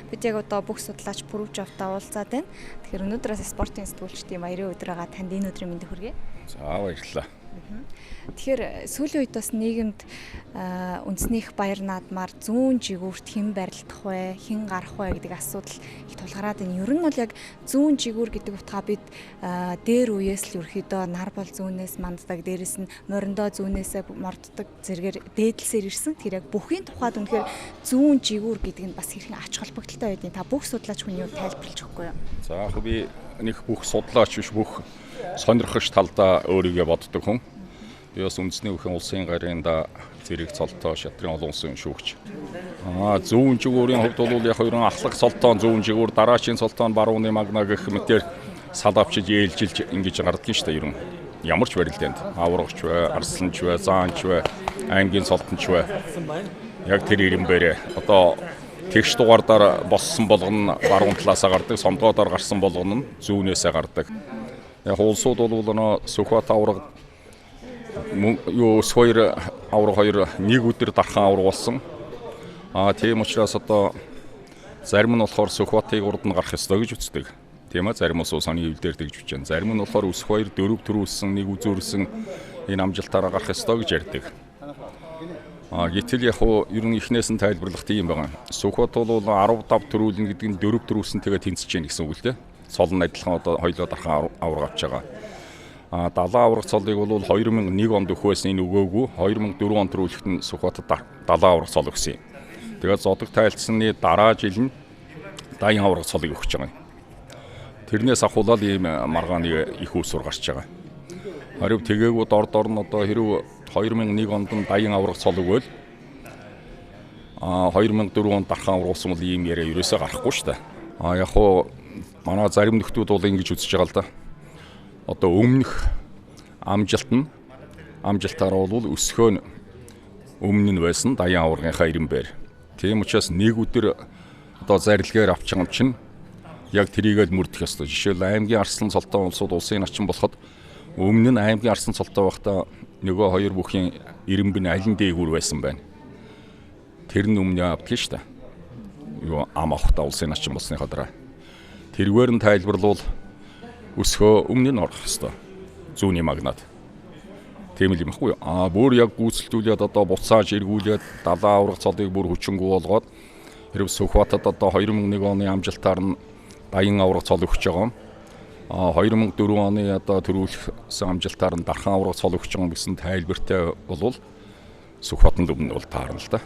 Бид яг одоо бүх судлаач Пүрвжовтой уулзаад байна. Тэгэхээр өнөөдрөөс спортын сэтгүүлчдийн баярын өдөр байгаа. Танд энэ өдрийн мэндийг хүргэе. За, баярлалаа. Тэгэхээр сүүлийн үед бас нийгэмд үндэснийх баяр наадмаар зүүн жигүүрт хэн барилдах вэ, хэн гарах вэ гэдэг асуудал их тулгараад байна. Ер нь бол яг зүүн жигүүр гэдэг утгаа бид дээр үеэс л ерөөхдөө нар бол зүүнээс манддаг, дээрэс нь мориндоо зүүнээсээ морддог зэрэгээр дээдлсээр ирсэн. Тэр яг бүхийн тухайд үнэхээр зүүн жигүүр гэдэг нь бас хэрхэн ач холбогдолтой байдгийг та бүх судлаач хүний хувьд тайлбарлаж өгөхгүй юу? За, яг би нэг бүх судлаач биш, бүх сонирхогч талдаа өөрийгөө боддог хүн. Би бас үндэсний бүхэн улсын гарын да зэрэг цолтой шатрын олон улсын шүүгч. Зүүн жигүүрийн хувьд бол яг хоёрын ахлах цолтон зүүн жигүүр, дараачийн цолтон барууны магна гэх мэтээр сал авчиж ээлжилж ингэж гардаг нь шүү дээ ер нь. Ямар ч барилдаанд аврагч бай, арсланч бай, заанч бай, аймгийн цолтонч бай. Яг тэр ирэнбэрээ одоо тэгш дугаардаар боссон болгоно баруун талаасаа гардаг, сомдгоодоор гарсан болгоно нь зүүнээсээ гардаг. Яг улсууд бол нөө Сүхбаат авраг юу өс хоёр авраг хоёр нэг өдөр дархан авраг болсон. Тийм учраас одоо зарим нь болохоор Сүхбаатыг урд нь гарах ёстой гэж үздэг. Тийм зарим улсууд соны хэвлэл дээр тэгж бичэн. Зарим нь болохоор өс хоёр дөрөв төрүүлсэн нэг үзүүрсэн энэ амжилтаараа гарах ёстой гэж ярьдаг. Гэтэл яг хуу ер нь эхнээс нь тайлбарлах тийм байгаа. Сүхбаат бол 15 төрүүлнэ гэдэг нь дөрөв төрүүлсэнтэйгээ тэнцэж гин гэсэн үг л дээ. Цол нь адилхан одоо хоёлоо дархан авраг авч байгаа. 70 авраг цолыг бол 2001 онд өгөх байсан, энэ өгөөгүй. 2004 онд төрүүлэхэд нь Сүхбаатад 70 авраг цол өгсөн юм. Тэгээд зодог тайлцсаны дараа жил нь 80 авраг цолыг өгч байгаа юм. Тэрнээс ахуулаад ийм маргааны их үүсвэр гарч байгаа. Харин тэгээгүй дор дор нь одоо хэрв 2001 онд нь 80 авраг цол өгөөл 2004 онд дархан авраг болсон бол ийм яриа ерөөсөө гарахгүй шүү дээ. Яг хуу манай зарим нөхдүүд бол ингэж үзэж байгаа л да. Одоо өмнөх амжилт нь амжилтаараа бол өсгөө нь өмнө нь байсан 80 аваргынхаа ирэнбэр. Тийм учраас нэг өдөр одоо зарилгаар авч байгаа юм чинь яг тэрийг л мөрдөх ёстой. Жишээл аймгийн арслан цолтой улсууд улсын начин болоход өмнө нь аймгийн арслан цолтой байхдаа нөгөө хоёр бүхийн ирэнб нь аль нь дээгүүр байсан байна. Тэр нь өмнө авдаг шүү дээ. Юу ам авахтаа улсын начин болсныхаа дараа. Тэргээр нь тайлбарлавал өсгөө өмнө нь орох ёстой. Зүүнний магнат. Тийм л юм ахгүй юу? Бүр яг гүйцэлдүүлээд одоо буцааж эргүүлээд 70 авраг цолыг бүр хүчингү болгоод хэрв Сүхбаатад одоо 2001 оны амжилтаар нь 80 авраг цол өгч байгаа юм. 2004 оны одоо төрүүлсэн амжилтаар нь дархан авраг цол өгч байгаа гэсэн тайлбартай болвол Сүхбаатанд өмнө бол таарна л да.